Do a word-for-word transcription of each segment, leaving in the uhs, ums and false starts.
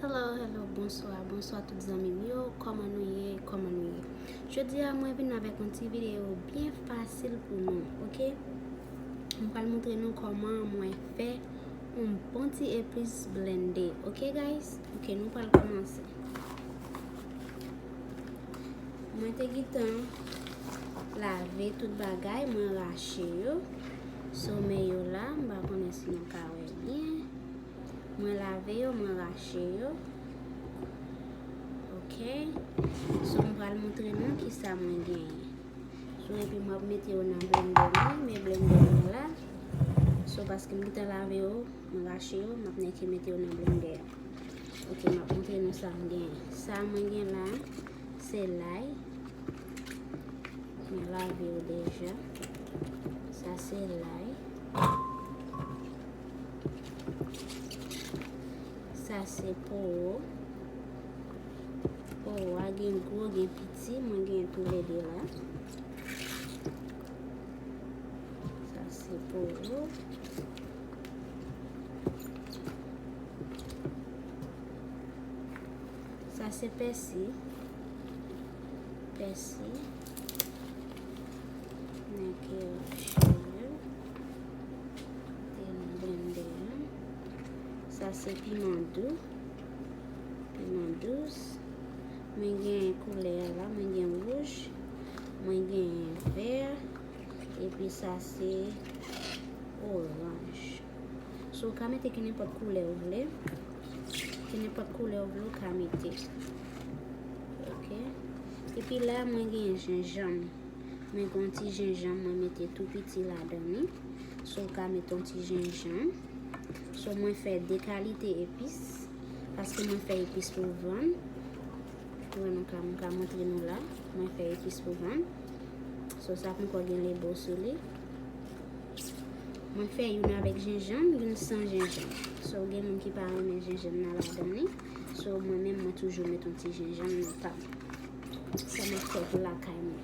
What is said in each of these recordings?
Hello, hello, bonswa, bonswa tout zanmi m yo. Kòman nou ye? Kòman nou ye? Jodi a, mwen vin avèk yon ti videyo byen fasil pou nou, oke? Mwen pral montre nou kòman mwen fè yon bon ti epis blende, oke, guys? Oke, nou pral kòmanse. Mwen te gentan lave tout bagay, mwen rache yo. Somè yo la, m pa konnen si nou ka wè byen. Mwen lave yo, mwen rache yo. Oke. So, m pral montre nou kisa mwen genyen. So, epi m ap mete yo nan blender mwen, men blender mwen la. So, paske m gentan lave yo, mwen rache yo, m ap nèke mete yo nan blender. Oke, m ap montre nou sa m genyen. Sa mwen gen la, se lay. Mwen lave yo deja. Sa se lay. Sa se powo. Powo a gen gwo, gen piti. Mwen gen toulede la. Sa se powo. Sa se pèsi. Pèsi. Nèke rache yo. Te nan blender an. Sa se piman dou. Piman dous. Mwen gen koulè a la. Mwen gen wouj. Mwen gen vè. Epi sa se oranj. So, ou ka mete ki nenpòt koulè ou vle. Ki nenpòt koulè ou vle, ou ka mete. Oke. Epi la, mwen gen jenjanm. Mwen gen yon ti jenjanm, mwen mete tou piti ladan li. So, ou ka mete yon ti jenjanm. So, mwen fè de kalite epis. Paske mwen fè epis pou vann. Mwen, nou ka, mwen ka montre nou la. Mwen fè epis pou vann. So, sa poko gen lebo sou li. Mwen fè youn avèk jenjanm, youn san jenjanm. So, gen moun ki pa renmen jenjanm nan ladan li. So, mwen menm, mwen toujou met yon ti jenjanm nan pa m. Sa m ap fè pou lakay mwen.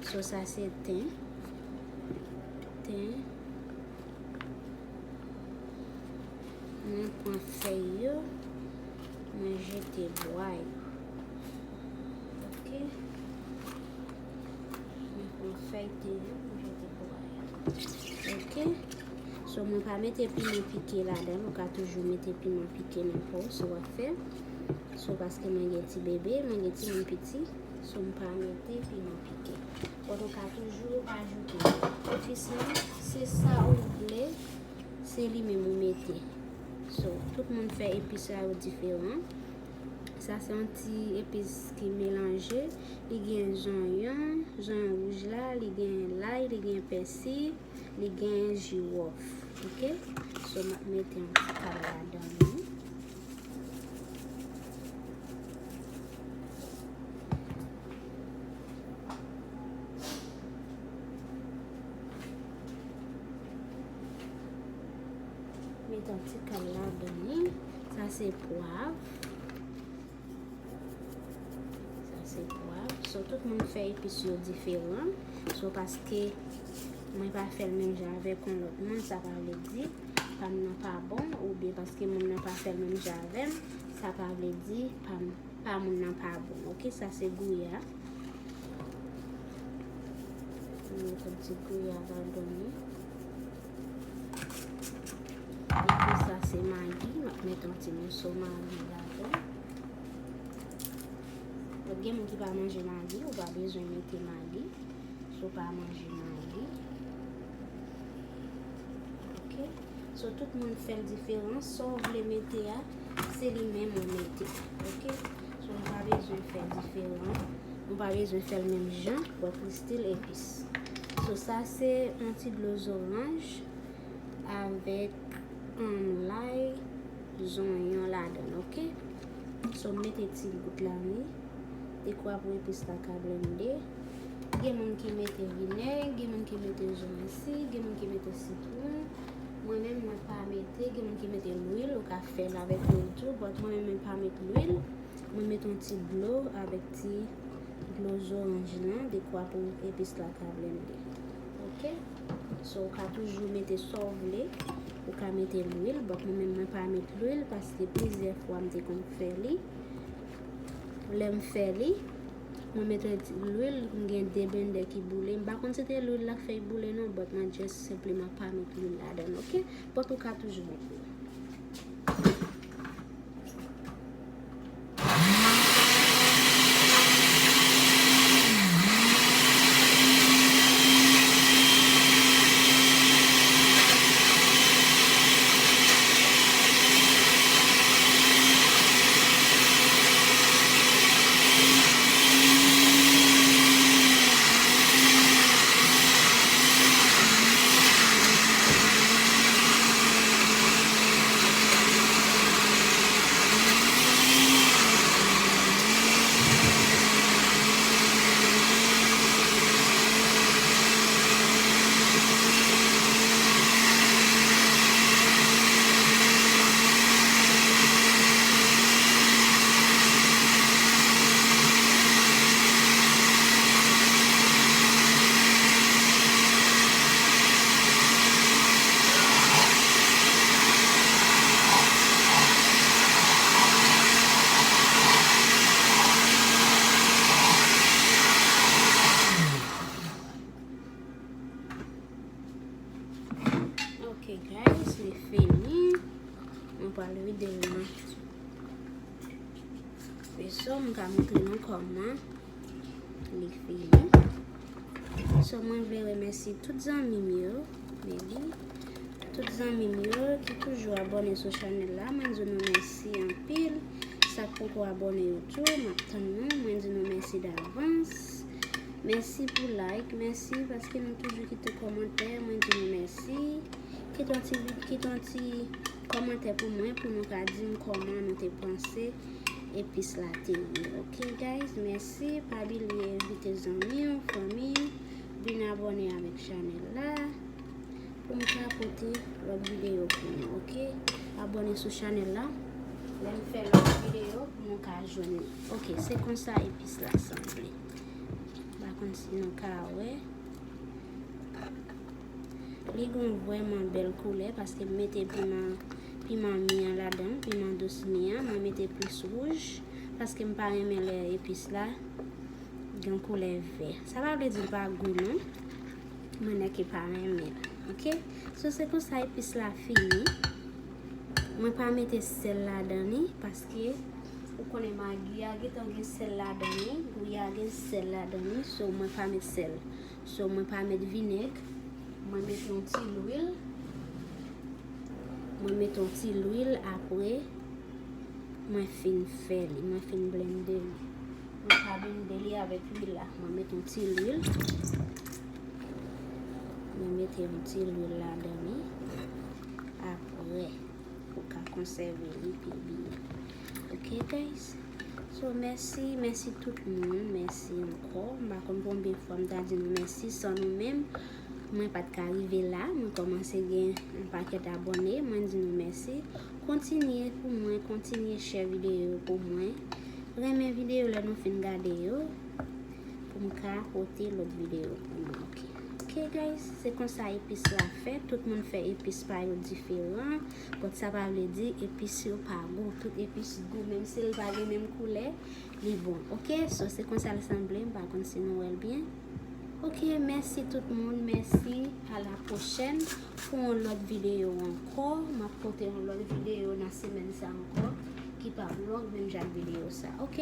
So, sa se ten. Ten. Mwen pran fèy yo, mwen jete bwa yo. Oke. Mwen pran fèy ten yo, mwen jete bwa yo. Oke. So, mwen pa mete piman pike ladan l, ou ka toujou mete piman pike nan pa w si w ap fè. So, paske mwen gen ti bebe, mwen gen timoun piti. So, m pa mete piman pike. But ou ka toujou ajoute epis lan, se sa ou vle, se li menm ou mete. So, tout moun fè epis la yo diferan. Sa se yon ti epis ki melanje. Li gen zonyon, zonyon wouj la, li gen lay, li gen pèsi, li gen jiwòf. Oke? So, m ap mete yon ti kal ladan li. Met yon ti kal ladan li. Sa se pwav. Sa se pwav. So, tout moun fè epis yo diferan. So, paske mwen pa fè l menm jan avèk yon lòt moun, sa pa vle di pa m nan pa bon, oubyen paske moun nan pa fè l menm jan avè m, sa pa vle di pa m, pa moun nan pa bon. Oke, sa se gouya. Mwen met yon ti gouya ladan li. Epi sa se magi, m ap met yon ti moso magi ladan. Donk, gen moun ki pa manje magi, ou pa bezwen mete magi. Si w pa manje magi. Oke? So, tout moun fè l diferan. Sa w vle mete a, se li menm ou mete. Oke? So, nou pa bezwen fè diferan. Nou pa bezwen fè l menm jan, but li still epis. So, sa se yon ti dlo zoranj avèk, um, lay, zonyon ladan l, oke? So, m mete ti gout la, wi. Dekwa pou epis la ka blende. Gen moun ki mete vinèg, gen moun ki mete zoranj si, gen moun ki mete sitwon. Mwen menm, mwen pa mete, gen moun ki mete lwil, ou ka fè l avèk lwil tou, but mwen menm, mwen pa met lwil. Mwen met yon ti dlo avèk ti dlo zoranj lan, dekwa pou epis la ka blende. Oke? So, ou ka toujou mete sa w vle. Ou ka mete lwil, but mwen menm mwen pa met lwil paske plizyè fwa m te konn fè li. Lè m fè li, mwen mete ti lwil, m gen de blendè ki boule. M pa konn si se lwil la k fè l boule non, but mwen just senpleman pa met lwil ladan l, oke? But ou ka toujou met lwil. Ok, guys, li fini. Mwen pral vide l nan veso, m ka montre nou kòman li fini. So, mwen vle remèsye tout zanmi m yo, maybe, tout zanmi m yo ki toujou abòne sou chanèl la. Mwen di nou mèsi anpil. Sa k poko abòne yo tou, m ap tann nou. Mwen di nou mèsi davans. Mèsi pou like, mèsi paske nou toujou kite kòmantè. Mwen di nou mèsi. Kite yon ti, kite yon ti kòmantè pou mwen, pou nou ka di m kòman nou te panse epis la te ye. Ok, guys, mèsi. Pa bliye envite zanmi w, fanmi w, vin abòne avèk chanèl la pou m ka pote lòt videyo pou nou, ok? Abòne sou chanèl la. Lè m fè lòt videyo, nou ka jwenn li. Ok, se konsa epis la sanble. M pa konn si nou ka wè. Li gen yon vrèman bèl koulè paske m mete piman, piman mi an ladan l, piman dous mi an. Mwen mete plis wouj paske m pa renmen lè epis la gen koulè vè. Sa pa vle di l pa gou non. Mwen nèk e pa renmen l. Ok? So, se konsa epis la fini. Mwen pa mete sèl ladan li paske ou konnen magi a gentan gen sèl ladan li, gouye a gen sèl ladan li, so mwen pa met sèl. So, mwen pa met vinèg. Mwen met yon ti lwil. Mwen met yon ti lwil, apre mwen fin fè li, mwen fin blende li. Mwen pa blende li avèk lwil la. Mwen met yon ti lwil. Mwen mete yon ti lwil ladan li. Apre, ou ka konsève li pi byen. Ok, guys? So, mèsi, mèsi tout moun, mèsi ankò. M pa konn konbyen fwa m ta di nou mèsi, san nou menm, mwen pa t ka rive la. Mwen kòmanse gen yon pakèt abòne, mwen di nou mèsi. Kontinye pou mwen, kontinye share videyo pou mwen. Renmen videyo lè nou fin gade yo, pou m ka pote lòt videyo pou nou, ok? Ok, guys, se konsa epis la fèt. Tout moun fè epis pa yo diferan. But sa pa vle di epis yo pa gou. Tout epis gou, menm si l pa gen menm koulè, li bon. Ok, so se konsa l sanble, m pa konn si nou wè l byen. Ok, mèsi tout moun, mèsi, a la pwochèn pou yon lòt videyo ankò. M ap pote yon lòt videyo nan semèn sa ankò, ki p ap long, menm jan ak videyo sa. Ok,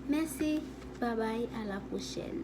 mèsi, babay, a la pwochèn.